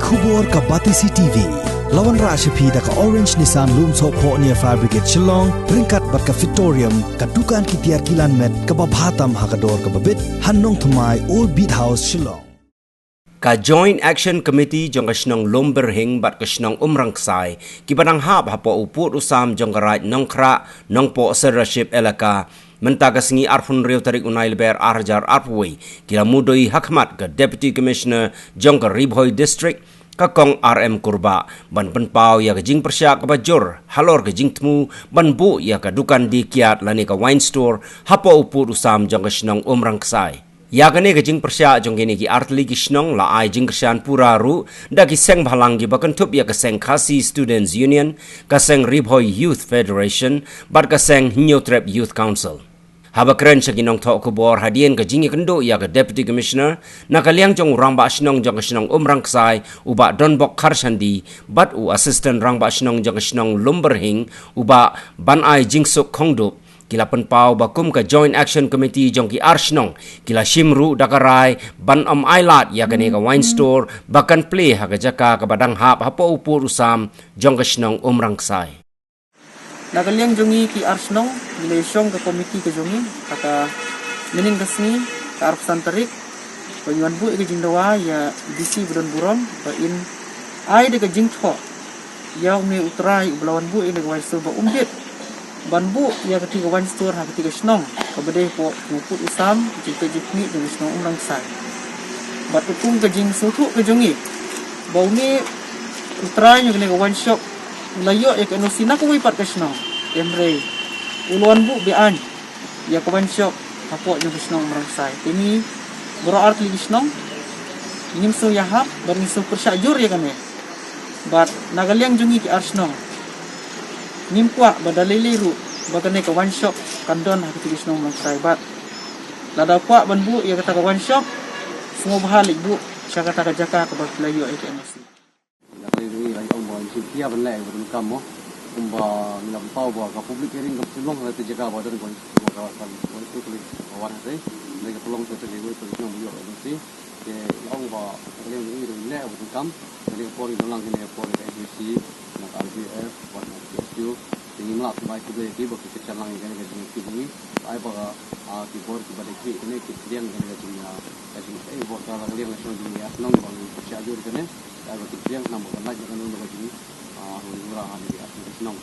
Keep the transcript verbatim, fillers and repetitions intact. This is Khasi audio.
Khubor ka Batesi T V. La wanrah sha phi da ka Orange Nissan Lumsohphoh near Fire Brigade Shillong, ryngkat bad ka Fitorium, ka dukan ki tiar kilan met kaba bha tam ha ka dor kaba bit, ha Nongthymmai, Old Beat House, Shillong. Ka Joint Action Committee jong ka shnong Lumbyrhing bad ka shnong Umrangksai, kiba dang hap hapoh u pud u sam jong ka Raid Nongkhrah, Nongpoh Sirdarship Elaka, mynta ka sngi arphew hynriew tarik u Nailaber ar hajar arphew wei, ki la mudui ha khmat ka Deputy Commissioner jong ka Ri Bhoi District, ka Kong R M Kurbah, ban pynpaw ïa ka jingpyrshah kaba jur halor ka jingthmu ban buh ïa ka dukan die kiad lane ka wine store hapoh u pud u sam jong ka shnong Umrangksai. Ïa kane ka jingpyrshah jong kine ki artylli ki shnong la ai jingkyrshan pura ruh da ki seng bhalang kiba kynthup ïa ka seng Khasi Students Union, ka seng Ri Bhoi Youth Federation bad ka seng Hynñiewtrep Youth Council. Haba kren sha ki nongthoh khubor hadien ka jingïakynduh ïa ka Deputy Commissioner, na ka liang jong u Rangbah Shnong jong ka shnong Umrangksai, u Bah Donbok Kharshandi, bad u Assistant Rangbah Shnong jong ka shnong Lumbyrhing, u Bah Banai Jingsuk Khongdup, ki la pynpaw ba kum ka Joint Action Committee jong ki ar shnong, ki la shim ruh da ka rai ban ym ailad ïa kane ka wine store ba kan plie ha ka jaka kaba dang hap hapoh u pud u sam jong ka shnong Umrangksai. Na ka liang jong ngi ki ar shnong, ngi la shong ka komiti ka jong ngi ha ka mynnin ka sngi, ka arphew san tarik, ba ngin wan buh ïa ka jingdawa ïa DC ba don burom ba in ai da ka jingthoh ïa une u trai uba la wan buh ïa ka wine store ba um bit ban buh ïa kata ka wine store ha kata ka shnong kaba dei hapoh u pud u sam, jingpeit jingkhmih jong ka shnong Umrangksai. Bad ka kum ka jingsngewthuh ka jong ngi ba une u trai jong kane ka wine shop u la ïoh ïa ka N O C na kawei pat ka shnong, hynrei u la wan buh be-aiñ ïa ka wine shop hapoh jong ka shnong Umrangksai. Te ngi baroh artylli ki shnong ngim sngew ïahap bad ngim sngew pyrshah jur ïa kane. Bad na ka liang jong ngi ki ar shnong, ngim kwah ba da lei lei ruh ba kane ka wine shop kan don ha kata ka shnong Umrangksai. Bad lada kwah ban buh ïa kata ka wine shop, sngewbha leit buh sha kata ka jaka kaba phi la ïoh ïa ka N O C. Ngi la ong ba ngi sngewkhia ban leh ïa ka bynta kam mo. Kumba ngi la pynpaw ba ka public hearing kam shu long ha kata ka jaka ba don ka wine store, ka wine store ka wan ha kata. Ngi ka pynlong sa kata ka wei ka shnong ba ïoh N O C. Te la ong ba ka liang ngi ruh ngi leh ïa ka bynta kam. Kane ka por ngi dang lang kane ka por ka N P C, na ka R B F, bad na ka P S U. Te ngim lah ban ai khublei ïa ki ba ki kyrshan lang ïa kane ka jingïakhih jong ngi. Ai ba ka, ah, ki bor kiba dei khih kane ki pdiang ïa kane ka jing, ah, ka jing, eh, bor ka la ka liang ka shnong jong ngi, ah, shnong ba ngi pyrshah jur ïa kane. Ai ba ki pdiang namar ba kan lait ïa kane ka jing, ah, hynrei ha kane ka shnong.